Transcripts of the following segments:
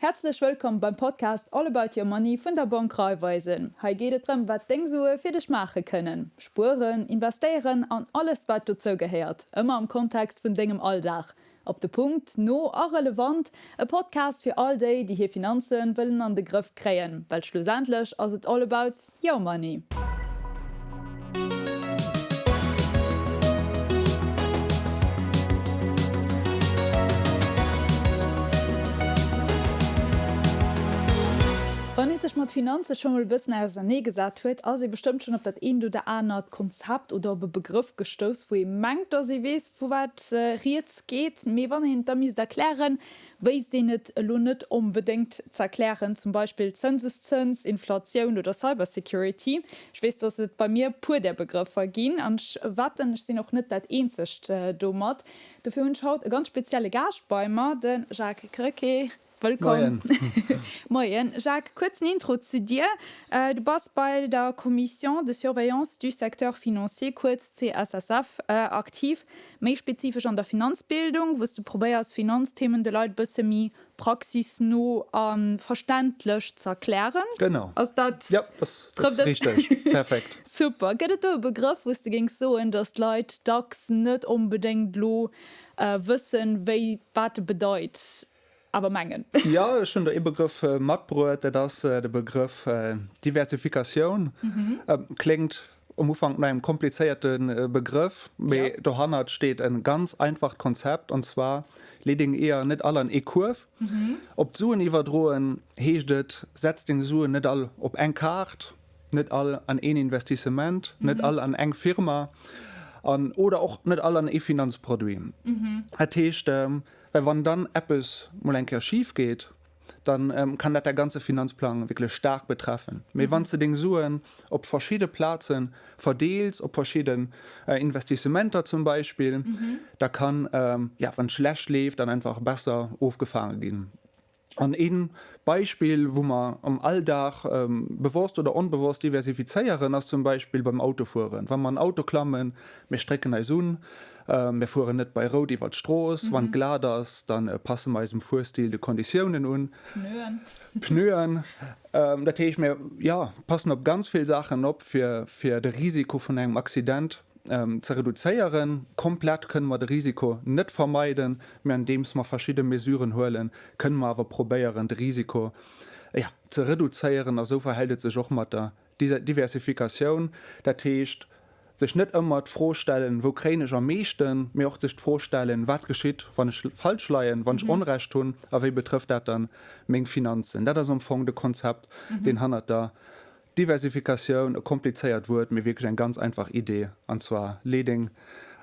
Häerzlech wëllkomm beim Podcast All About Your Money vun der Banque Raiffeisen. Hei geet et drëm, wat deng Sue fir dech maache kënnen. Spueren, investéieren an alles wat dozou gehéiert, ëmmer am Kontext vun dengem Alldag. Op de Punkt, no a relevant, e Podcast fir all déi, déi hir Finanzen wëllen an de Grëff kréien, well schlussendlech ass et all about your money. Wann ee sech mat Finanze scho mol e bëssen ausernee gesat huet, ass ee bestëmmt schonn op dat eent oder anert Konzept oder op e Begrëff gestouss, wou ee mengt, dass ee weess, vu wat rieds geet. Mee wann een et da misst erklären, wéisst een et elo net onbedéngt z'erklären, zum Beispill Zënseszëns, Inflatioun oder Cybersecurity. Ech weess, dass et bei mir e puer där Begrëffer ginn an ech wetten, ech sinn och net dat eenzegt domat. Dofir hunn ech haut e ganz spezielle Gaascht bei mer, de Jacques Krecké. Wëllkomm. Moien. Moien. Jacques, kuerzen Intro zu dir. Du bass bei der Commission de surveillance du secteur financier, kuerz CSSF, aktiv. Méi spezifesch an der Finanzbildung, wou s de probéiers, Finanzthemen de Leit e bësse méi praxisno a verständlech z'erklären. Genau. Ass dat. Jo, dat ass richteg. Perfekt. Super. Gëtt et do e Begrëff, wou s de géings soen, datt d'Leit dacks net onbedéngt elo wëssen, wéi, wat e bedeit? Awer mengen. Jo, ech hunn der ee Begrëff matbruet, dat ass de Begrëff Diversifikatioun. Kléngt um Ufank no engem komplizéierte Begrëff, mee dohannert steet e ganz einfacht Konzept, an zwar, Lee deng Eeër net all an ee Kuerf. Op d'Suen iwwerdroen heescht et, Setz deng Suen net all op eng Kaart, net all an een Investissement, net all an eng Firma an oder och net all an ee Finanzproduit. Dat heescht, Well wann dann eppes mol eng Kéier schif geet, da kann dat däi ganze Finanzplang wierklech staark betreffen. Mee wann s de deng Suen op verschidde Plaze verdeels, op verschidden Investissementer zum Beispill, da kann, jo, wann et schlecht leeft, dann einfach besser ofgefaange ginn. An ee Beispill, wou mer am Alldag bewosst oder onbewosst diversifizéieren, ass zum Beispill beim Autofueren. Wa mer an en Auto klammen, mir strécken eis un, mir fueren net bei Rout iwwer d'Strooss. Wann et glat ass, da passe mer eisem Fuerstil de Konditiounen un. Pneuen. Pneuen. Dat heescht, mir, jo, passen op ganz vill Saachen op, fir de Risiko vun engem Accident ze reduzéieren. Komplett kënne mer de Risiko net vermeiden, mä andeems mer verschidde Mesuren huelen, kënne mer awer probéieren, de Risiko, jo, ze reduzéieren. A sou verhält et sech och mat der Diversifikatioun. Dat heescht, sech net ëmmer d'Fro stellen, Wou kréien ech am meeschten? Mee och sech d'Fro stellen, Wat geschitt, wann ech falsch leien, wann ech Onrecht hunn a wéi betrëfft dat dann meng Finanzen? Dat ass am Fong de Konzept, deen hannert der Diversifikatioun, e komplizéiert Wuert, mee wierklech eng ganz einfach Idee, an zwar, Lee deng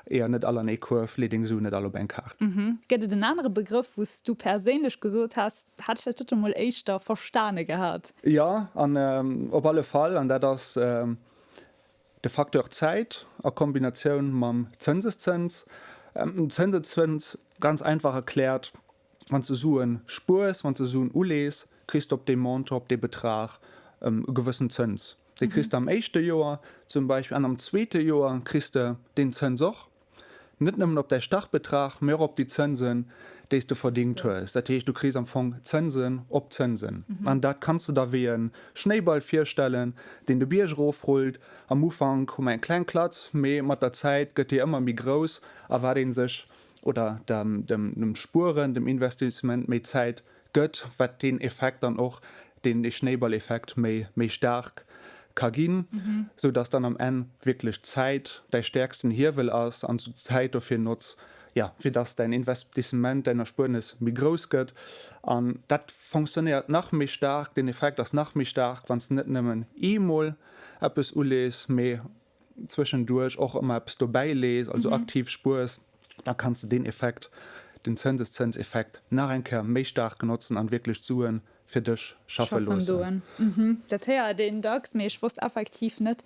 Eeër net all an ee Kuerf, lee deng Suen net all op eng Kaart. Gëtt et en anere Begrëff, wou s du perséinlech gesot häss, hätt ech dat dote mol éischter verstane gehat? Jo, an op alle Fall, an dat ass de Facteur Zäit a Kombinatioun mam Zënseszëns. Zënseszëns, ganz einfach erkläert, Wann s de Suen spuers, wann s de Suen ulees, kriss de op dee Montant, op dee Betrag e gewëssen Zëns. Dee kriss de am éischte Joer zum Beispill an am zweete Joer kriss de deen Zëns och. Net nëmmen op däi Startbetrag, mee och op déi Zënsen, déi s de verdingt hues. Dat heescht, du kriss am Fong Zënsen op Zënsen. An dat kanns de der wéi e Schnéiball virstellen, deen de Bierg erofrullt. Am Ufank hu mer eng kleng Klatz, mee mat der Zäit gëtt déi ëmmer méi grouss a wat ee sech oder dem Spueren, dem Investissement méi Zäit gëtt, wat deen Effekt dann och, deen Schnéiballeffekt méi méi staark ka ginn, sou dass dann am Enn wierklech d'Zäit däi stäerksten Hiewel ass an du d'Zäit dofir notz, jo, fir dass däin Investissement, däin Erspuernes méi grouss gëtt. An dat fonctionnéiert nach méi staark, deen Effekt ass nach méi staark, wann s de net nëmmen eemol eppes ulees, mee zwëschenduerch och ëmmer eppes dobäi lees, also aktiv spuers, da kanns de deen Effekt, den Zënseszënseffekt nach eng Kéier méi staark notzen an wierklech d'Suen fir dech schaffe loossen. Dat héiert een dacks, mee ech wosst effektiv net,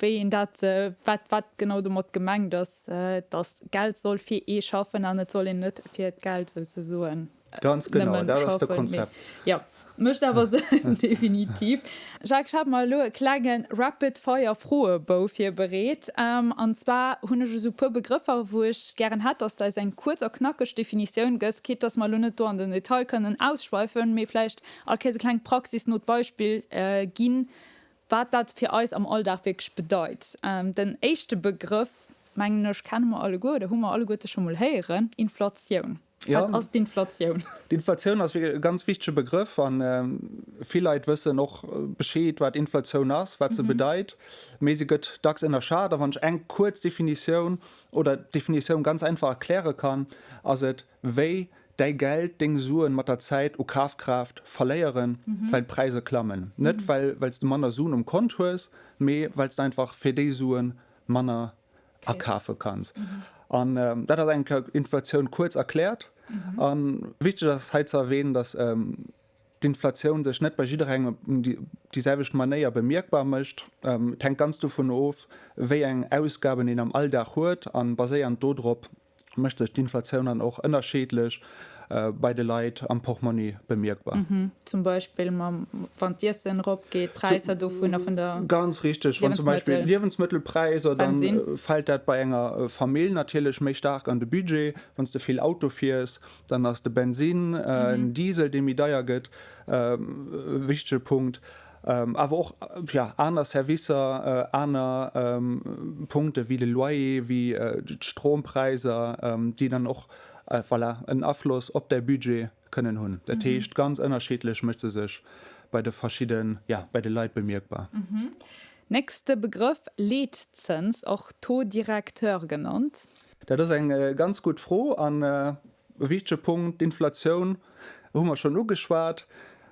wéi een dat, wat wat genau domat gemengt ass, dass Geld soll fir ee schaffen an et soll een net fir d'Geld souzesoen Ganz genau, dat ass de Konzept. Jo. Mécht awer Sënn, definitiv. Jacques, ech hat mer elo e klenge Rapid-Fire-Froebou virbereet. An zwar hunn ech esou e puer Begrëffer, wou ech gären hätt, dass de eis eng kuerz a knackeg Definitioun gëss, quitte dass mer elo net do an den Detail kënnen ausschweifen, mee vläicht all Kéiers e klengt praxisnot Beispill ginn, wat dat fir eis am Alldag wierklech bedeit. Den éischte Begrëff, mengen ech, kenne mer alleguer oder hu mer alleguerte scho mol héieren, Inflatioun. Wat ass d'Inflatioun? D'Inflatioun ass wierklech e ganz wichtege Begrëff a vill Leit wëssen och Bescheed, wat Inflatioun ass, wat se bedeit, mee se gëtt dacks ënnerschat. A wann ech eng kuerz Definitioun oder d'Definitioun ganz einfach erkläre kann, ass et, wéi däi Geld, deng Suen mat der Zäit u Kafkraaft verléieren, well d'Präisser klammen. Net well s de manner Suen um Kont hues, mee well s de einfach fir déi Suen manner akafe kanns. An dat ass eng Kéier Inflatioun kuerz erkläert. A wichteg ass hei ze erwähnen, dass d'Inflatioun sech net bei jidderengem op déi selwecht Manéier bemierkbar mécht. Et hänkt ganz dovun of, wéi eng Ausgaben een am Alldag huet a baséiernd dodrop mécht sech d'Inflatioun dann och ënnerscheedlech bei de Leit am Portmonni bemierkbar. Zum Beispill wann d'Iessen eropgeet, d'Präisser dovun a vun der. Ganz richteg, wann zum Beispill Liewensmëttelpräisser, da fält dat bei enger Famill natierlech méi staark an de Budget. Wann s de vill Auto fiers, dann ass de Bensinn, den Diesel, dee méi deier gëtt, e wichtege Punkt. Awer och, jo, aner Servicer, aner Punkte wéi de Loyer, wéi d'Strompräisser, déi dann och, voilà, en Afloss op däi Budget kënnen hunn. Dat heescht, ganz ënnerschiddlech mécht se sech bei de verschidden, jo, bei de Leit bemierkbar. Nächste Begrëff, Leetzëns, och Taux directeur genannt. Dat ass eng ganz gutt Fro an e wichtege Punkt. D'Inflatioun hu mer schonn ugeschwat.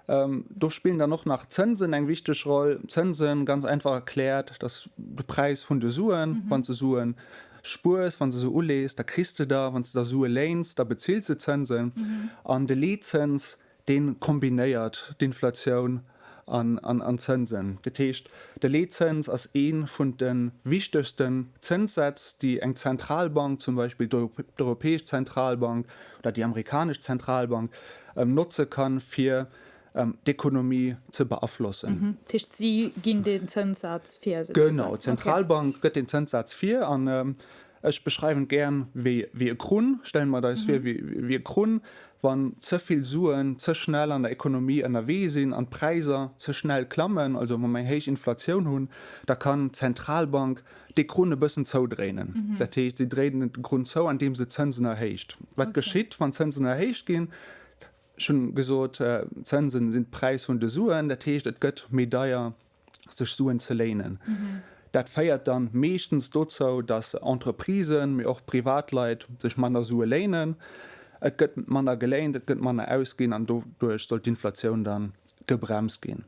Do spillen dann och nach d'Zënsen eng wichteg Roll. Zënsen, ganz einfach erkläert, dat ass de Präis vun de Suen. Wann s de Suen spuers, wann s de se ulees, da kriss de der. Wann s de der Sue léins, da bezills de Zënsen. An de Leetzëns, Dee kombinéiert d'Inflatioun an d'Zënsen. Dat heescht, de Leetzëns ass ee vun de wichtegsten Zënssätz, déi eng Zentralbank, zum Beispill d'Europäesch Zentralbank oder déi amerikanesch Zentralbank, notze kann, fir d'Ekonomie ze beaflossen. Dat heescht, si ginn deen Zënssaz vir, souzesoen? Genau, d'Zentralbank gëtt deen Zënssaz vir. An Ech beschreiwen et gären wéi e Krunn. Stellen mer et eis vir wéi e Krunn. Wann ze vill Suen ze schnell an der Ekonomie ënnerwee sinn an d'Präiser ze schnell klammen, also wa mer eng héich Inflatioun hunn, da kann d'Zentralbank dee Krunn e bëssen zoudréinen. Dat heescht, si dréinen de Krunn zou, andeem se d'Zënsen erhéicht. Wat geschitt, wann d'Zënsen erhéicht ginn? Ech hunn gesot, d'Zënsen sinn d'Präis vun de Suen. Dat heescht, et gëtt méi deier sech Suen ze léinen. Dat féiert dann meeschtens dozou, dass Entreprisen, mee och Privatleit sech manner Sue léinen. Et gëtt manner geléint, et gëtt manner ausginn an doduerch soll d'Inflatioun dann gebremst ginn.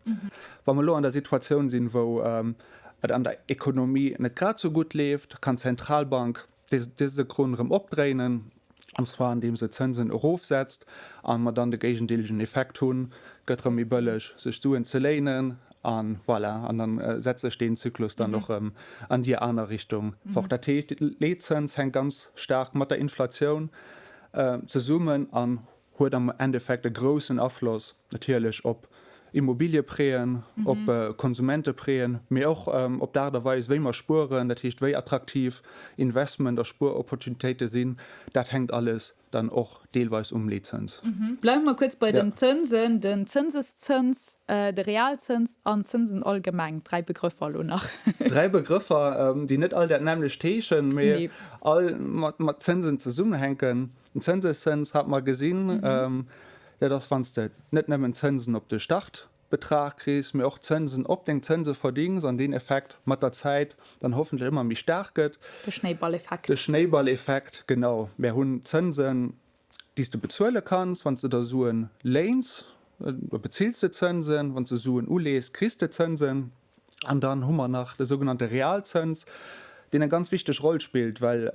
Wa mer elo an der Situatioun sinn, wou et an der Ekonomie net grad esou gutt leeft, kann d'Zentralbank dëse Krunn erëm opdréinen, an zwar andeem se d'Zënsen erofsetzt a mer dann de géigendeelegen Effekt hunn, et gëtt erëm méi bëlleg sech Suen ze léinen a voilà, an da setzt sech deen Zyklus dann och erëm an déi aner Richtung fort. Dat heescht, de Leetzëns hänkt ganz staark mat der Inflatioun zesummen an huet am Endeffekt e groussen Afloss natierlech op Immobilieprêten, op Konsumenteprêten, mee och op d'Aart a Weis, wéi mer spueren, dat heescht wéi attraktiv Investment a Spueropportunitéite sinn. Dat hänkt alles dann och deelweis um Leetzëns. Bleiwe mer kuerz bei den Zënsen, den Zënseszëns, de Realzëns an d'Zënsen allgemeng. 3 Begrëffer elo nach. 3 Begrëffer, déi net all dat nämmlecht heeschen, mee all mat Zënsen zesummenhänken. Den Zënseszëns hat mer gesinn, dat ass wann s de net nëmmen Zënsen op de Startbetrag kriss, mee och Zënsen op deng Zënse verdings an deen Effekt mat der Zäit dann hoffentlech ëmmer méi staark gëtt. De Schnéiballeffekt. De Schnéiballeffekt, genau. Mär hunn Zënsen, déi s de bezuele kanns, wann s de der Suen léins, da bezills de Zënsen, wann s de Suen ulees, kriss de Zënsen. An dann hu mer nach de sougenannte Realzëns, deen eng ganz wichteg Roll spillt, well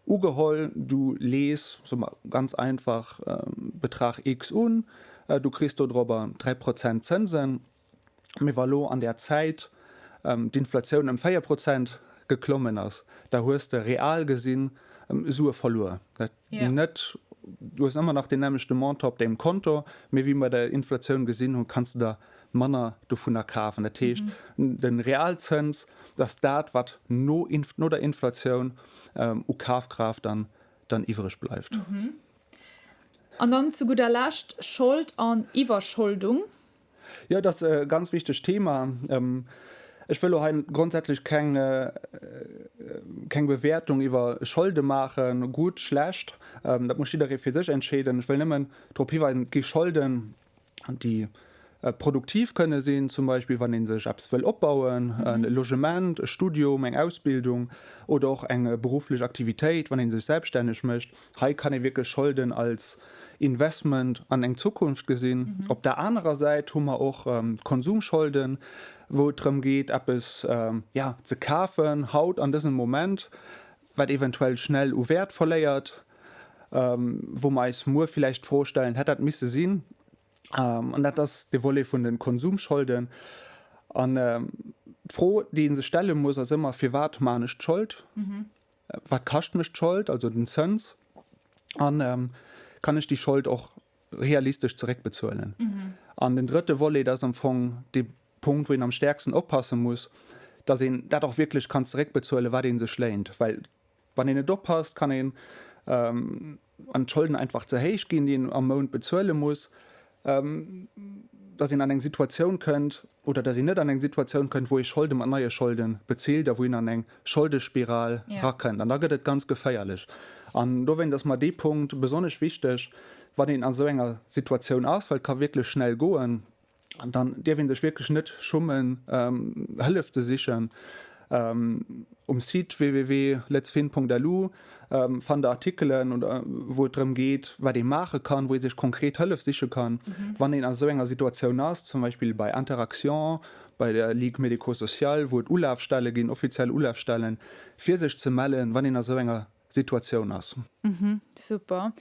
ugeholl, du lees, soe mer ganz einfach, Betrag X un, du kriss dodrobber 3 Prozent Zënsen, mee wa lo an där Zäit d'Inflatioun ëm 4 Prozent geklommen ass, da hues de real gesinn Sue verluer. Dat net. Du hues ëmmer nach deen nämmlechte Montant op dengem Konto, mee wéi mer bei der Inflatioun gesinn hunn, kanns de der manner dovunner kafen. Dat heescht, de Realzëns, dat ass dat, wat no no der Inflatioun u Kafkraaft dann dann iwwreg bleift. An dann zu gudder Lescht Schold an Iwwerscholdung. Jo, dat ass e ganz wichtegt Thema. Ech wëll elo hei grondsätzlech keng, keng Bewäertung iwwer Scholde maachen, gutt, schlecht, dat muss jidderee fir sech entscheeden. Ech wëll nëmmen drop hiweisen, et gi Scholden, déi produktiv kënne sinn, zum Beispill wann ee sech eppes wëll opbauen, e Logement, e Studium, eng Ausbildung oder och eng berufflech Aktivitéit, wann ee sech selbststänneg mécht. Hei kann ee wierklech Scholden als Investment an eng Zukunft gesinn. Op der anerer Säit hu mer och d'Konsumscholden, wou et drëm geet, eppes, jo, ze kafen haut an dësem Moment, wat eventuell schnell u Wäert verléiert, wou mer eis muer villäicht d'Fro stellen, Hätt dat misse sinn? An dat ass de Volet vun de Konsumscholden. An d'Fro, déi ee sech stelle muss, ass ëmmer, Firwat man ech d'Schold? Wat kascht mech d'Schold, also den Zëns? An kann ech déi Schold och realistesch zeréckbezuelen? An den drëtte Volet, dat ass am Fong dee Punkt, wou een am stäerksten oppasse muss, dass een dat och wierklech kann zeréckbezuelen, wat ee sech léint. Well wann een net oppasst, kann een, wann d'Scholden einfach ze héich ginn, déi een am Mount bezuele muss, dass een an eng Situatioun kënnt, oder dass een net an eng Situatioun kënnt, wou ee Scholde mat neie Scholde bezilt a wou een an eng Scholdespiral rakënnt. An da gëtt et ganz geféierlech. An dowéinst ass mer dee Punkt besonnesch wichteg, wann een a sou enger Situatioun ass, well et ka wierklech schnell goen, dann dierf ee sech wierklech net schummen, Hëllef ze sichen. Um Site www.letsfin.lu fannt der Artikelen, oder wou et drëm geet, wat ee maache kann, wou ee sech konkret Hëllef siche kann, wann een a sou enger Situatioun ass, zum Beispill bei Interaction, bei der Ligue médico-sociale, wou et Ulafstelle ginn, offiziell Ulafstellen, fir sech ze mellen, wann een a sou enger Situatioun ass. Super.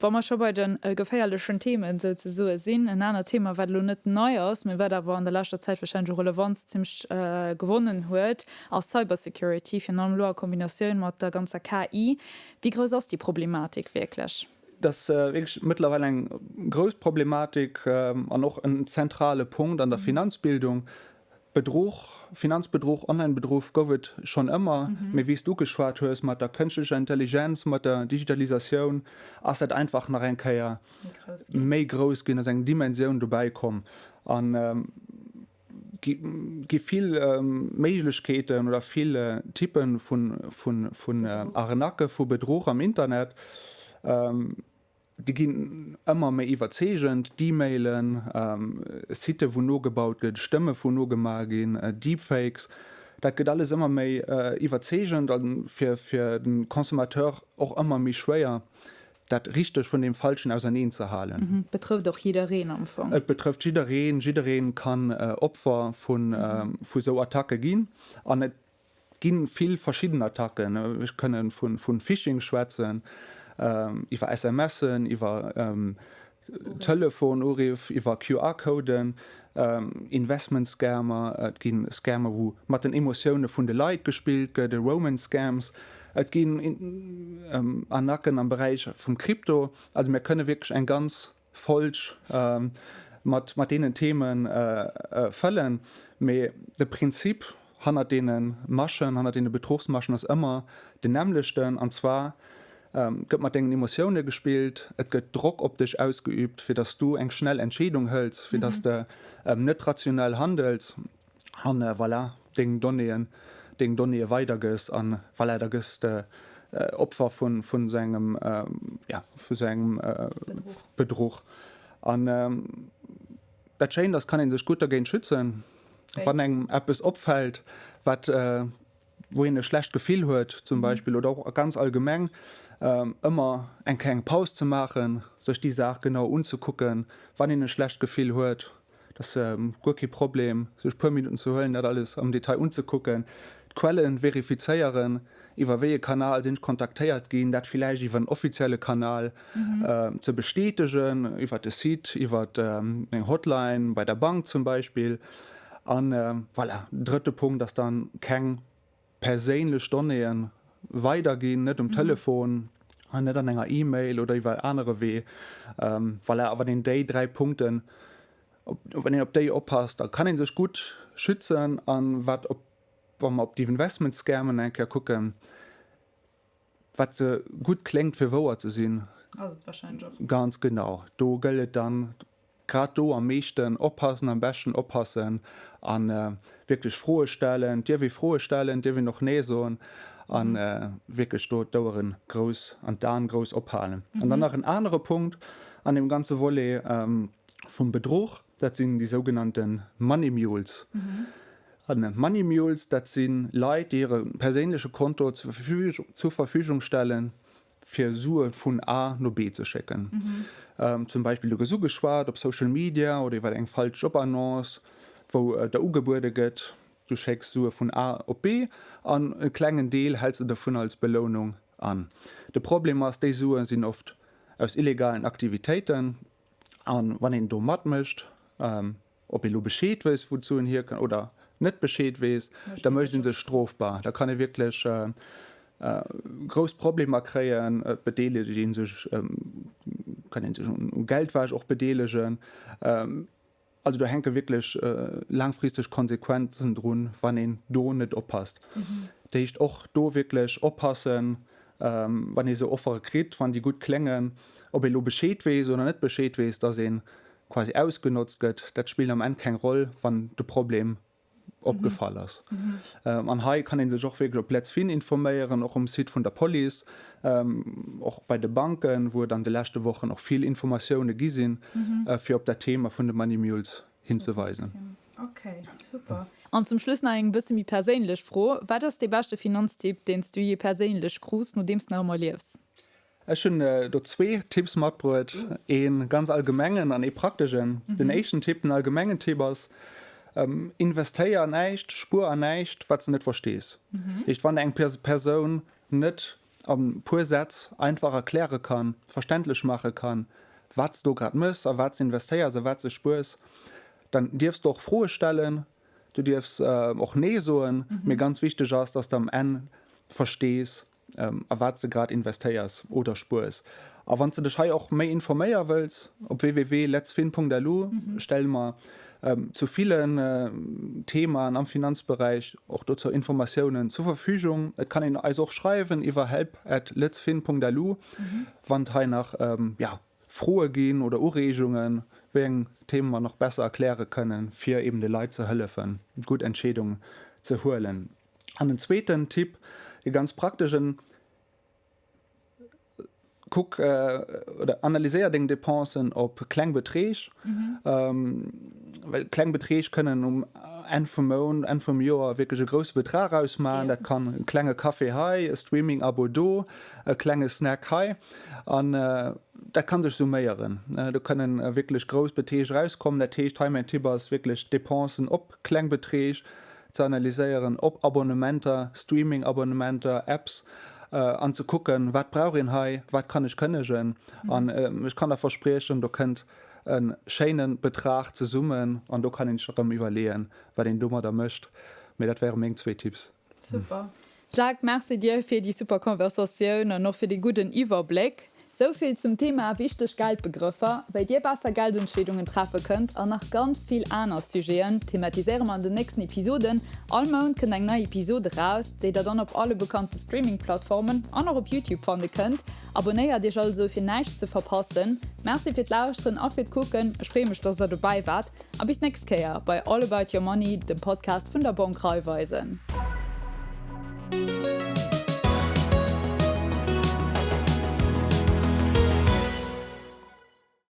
Wa mer scho bei de geféierlechen Themen souzesoe sinn, en anert Thema, wat elo net nei ass, mä wat awer an der leschter Zäit warscheinlech u Relevanz zimmlech gewonnen huet, ass Cybersecurity, virun allem elo a Kombinatioun mat der ganzer KI. Wéi grouss ass déi Problematik wierklech? Dat ass wierklech mëttlerweil eng grouss Problematik an och en zentrale Punkt an der Finanzbildung. Bedruch, Finanzbedruch, Online-Bedruch gouf et schonn ëmmer, mee wéi s du ugeschwat hues, mat der kënschtlecher Intelligenz, mat der Digitalisatioun ass dat einfach nach eng Kéier méi grouss ginn, ass eng Dimensioun dobäi komm a gi vill Méiglechkeeten oder vill Typpe vun Arnaquë, vu Bedruch am Internet. Déi ginn ëmmer méi iwwerzeegend, d'E-Mailen, Siten, wou nogebaut gëtt, Stëmme wou nogemaach ginn, Deepfakes, dat gëtt alles ëmmer méi iwwerzeegend a fir fir de Consommateur och ëmmer méi schwéier, dat Richteg vun deem Falschen auserneen ze halen. Et betrëfft och jiddereen am Fong. Et betrëfft jiddereen. Jidderee kann Opfer vu vu sou Attacke ginn an et Ginn vill verschidden Attacken. Ech kënnen vun Phishing schwätzen, iwwer SMSen, iwwer Telefonuriff, iwwer QR-Coden, Investment Scammer, et ginn Scammer wou mat den Emotioune vun de Leit gespillt gëtt, Romance Scams, et ginn Arnaquen am Beräich vum Krypto. Also mir kënne wierklech eng ganz Folg mat mat deenen Themen fëllen. Mee de Prinzip hannert deene Maschen, hannert deene Bedruchsmaschen ass ëmmer den nämmlechten, an zwar gëtt mat dengen Emotioune gespillt, et gëtt Drock op dech ausgeübt, fir datt s du eng schnell Entscheedung hëls, fir datt s de net rationell handels. An voilà, deng Donnéeën, deng Donnéeë weidergëss an voilà, da gëss de Opfer vun, vun esou engem, ja, vu sou engem Bedruch. An dat Schéint ass, kann ee sech gutt dergéint schützen, wann engem eppes opfält, wat, wou een e schlecht Gefill huet zum Beispill oder och ganz allgemeng, ëmmer eng kleng Paus ze maachen, sech déi Saach genau unzekucken, wann een e schlecht Gefill huet. Et ass guer kee Problem, sech e puer Minutten ze huelen, dat alles am Detail unzekucken, d'Quellen verifizéieren, iwwer wéi e Kanal sinn ech kontaktéiert ginn, dat villäicht iwwer en offizielle Kanal ze bestätegen, iwwer de Site, iwwer eng Hotline bei der Bank zum Beispill. An voilà, drëtte Punkt ass dann, keng perséinlech Donnéeë weiderginn, net um Telefon. An net an enger E-Mail oder iwwer en anere Wee. Voilà, a wann een déi 3 Punkten, wann een op déi oppasst, da kann ee sech gutt schützen. A wat op, wa mer op déi Investment-Scammen eng Kéier kucken, wat ze gutt kléngt fir wouer ze sinn. Ass et wahrscheinlech och. Ganz genau. Do gëllt et dann, grad do am meeschten oppassen, am beschten oppassen a wierklech Froe stellen. Et dierf ee Froe stellen, et dierf een och Nee soen a wierklech do d'Ouere grouss an d'Aen grouss ophalen. An dann nach en anere Punkt an deem ganze Volet vum Bedruch, dat sinn déi sougenannte Money Mules. An Money Mules, dat si Leit, déi hire perséinleche Konto zur Verfügung stellen, fir Sue vun A no B ze schécken. Zum Beispill, du gëss ugeschwat op Social Media oder iwwer eng falsch Jobannonce, wou der ugebuede gëtt, du schécks Sue vun A op B an e klengen Deel häls de dovun als Belounung an. De Problem ass, déi Sue sinn oft aus illegalen Aktivitéiten an wann een do matmécht, Ob ee lo Bescheed wëss, wou d'Suen hierkommen, oder net Bescheed weess, da mécht ee sech strofbar. Da kann ee wierklech grouss Problemer kréien. Et bedeelegt ee sech, kann ee sech u Geldwäsch och bedeelegen. Also do hänke wierklech laangfristeg Konsequenzen drun, wann een do net oppasst. Dat heescht och do wierklech oppassen, wann ee sou Offere kritt, wann déi gutt kléngen, ob ee lo Bescheed weess oder net Bescheed weess, dass ee quasi ausgenotzt gëtt, dat spillt am Enn keng Roll, wann de Problem opgefall ass. An hei kann ee sech och wierklech op Letzfin informéieren, och um Site vun der Police, och bei de Banken, wou et an de leschte Wochen och vill Informatioune gi sinn, fir op dat Thema vun de Money Mules hinzeweisen. Ok, super. An zum Schluss nach eng bësse méi perséinlech Fro, Wat ass dee beschte Finanztipp, deen s du jee perséinlech krus, no deem s nach ëmmer liefs? Ech hunn do zwee Tipps matbruet, ee ganz allgemengen an ee praktegen. Den éischten Tipp, den allgemengen Tipp ass, Investéier näischt, spuer an näischt, wat s de net verstees. Dat heescht, wann eng Persoun net a puer Sätz einfach erkläre kann, verständlech maache kann, wat s do grad méchs, a wat s investéiers, a wat s de spuers, dann dierfs de och Froe stellen, du dierfs och Nee soen, mee ganz wichteg ass, dass de am Enn verstees, a wat s de grad investéiers oder spuers. A wann s de dech hei och méi informéier wëlls, op www.letsfin.lu stelle mer zu villen Themaen am Finanzberäich och dozou Informatiounen zur Verfügung. Et kann een eis och schreiwen iwwer help at letsfin.lu, wann et hei nach, ja, Froe ginn oder Ureegungen, wéi eng Themen mer nach besser erkläre kënnen, fir eben de Leit ze hëllefen, gutt Entscheedungen ze huelen. An den zweeten Tipp, e ganz praktegen, Kuck oder analyséier deng Dépensen op kleng Beträg, well kleng Beträg kënnen um Enn vum Mount, Enn vum Joer wierklech e grousse Betrag ausmaachen. Dat kann e klenge Café hei, e Streaming-Abo do, e klenge Snack hei an dat ka sech summéieren. Do kënnen wierklech grouss Beträg erauskommen. Dat heescht, hei mäin Tipp ass wierklech d'Dépensen op kleng Beträg ze analyséieren, op Abonnementer, Streaming-Abonnementer, Apps, an ze kucken, wat brauch een hei, wat kann ech kënnegen. An ech kann der verspriechen, do kënnt e schéine Betrag zesummen an do kann een sech erëm iwwerleeën, wat een domadder mécht. Mee dat wäre meng zwee Tipps. Super. Jacques, Merci dir fir déi super Conversatioun an och fir dee gudden Iwwerbléck. Sou vill zum Thema wichteg Geldbegrëffer, wéi dir besser Geldentscheedungen treffe kënnt an nach ganz vill aner Sujeten thematiséiere mer an den nächsten Episoden. All Mount kënnt eng nei Episode eraus, déi der dann op alle bekannte Streaming-Plattformen an och op Youtube fanne kënnt. Abonnéiert iech also fir näischt ze verpassen. Merci fir d'Lauschteren a fir d'Kucken. Ech freeë mech, dass der dobäi waart a bis nächst Kéier bei All About Your Money, dem Podcast vun der Banque Raiffeisen.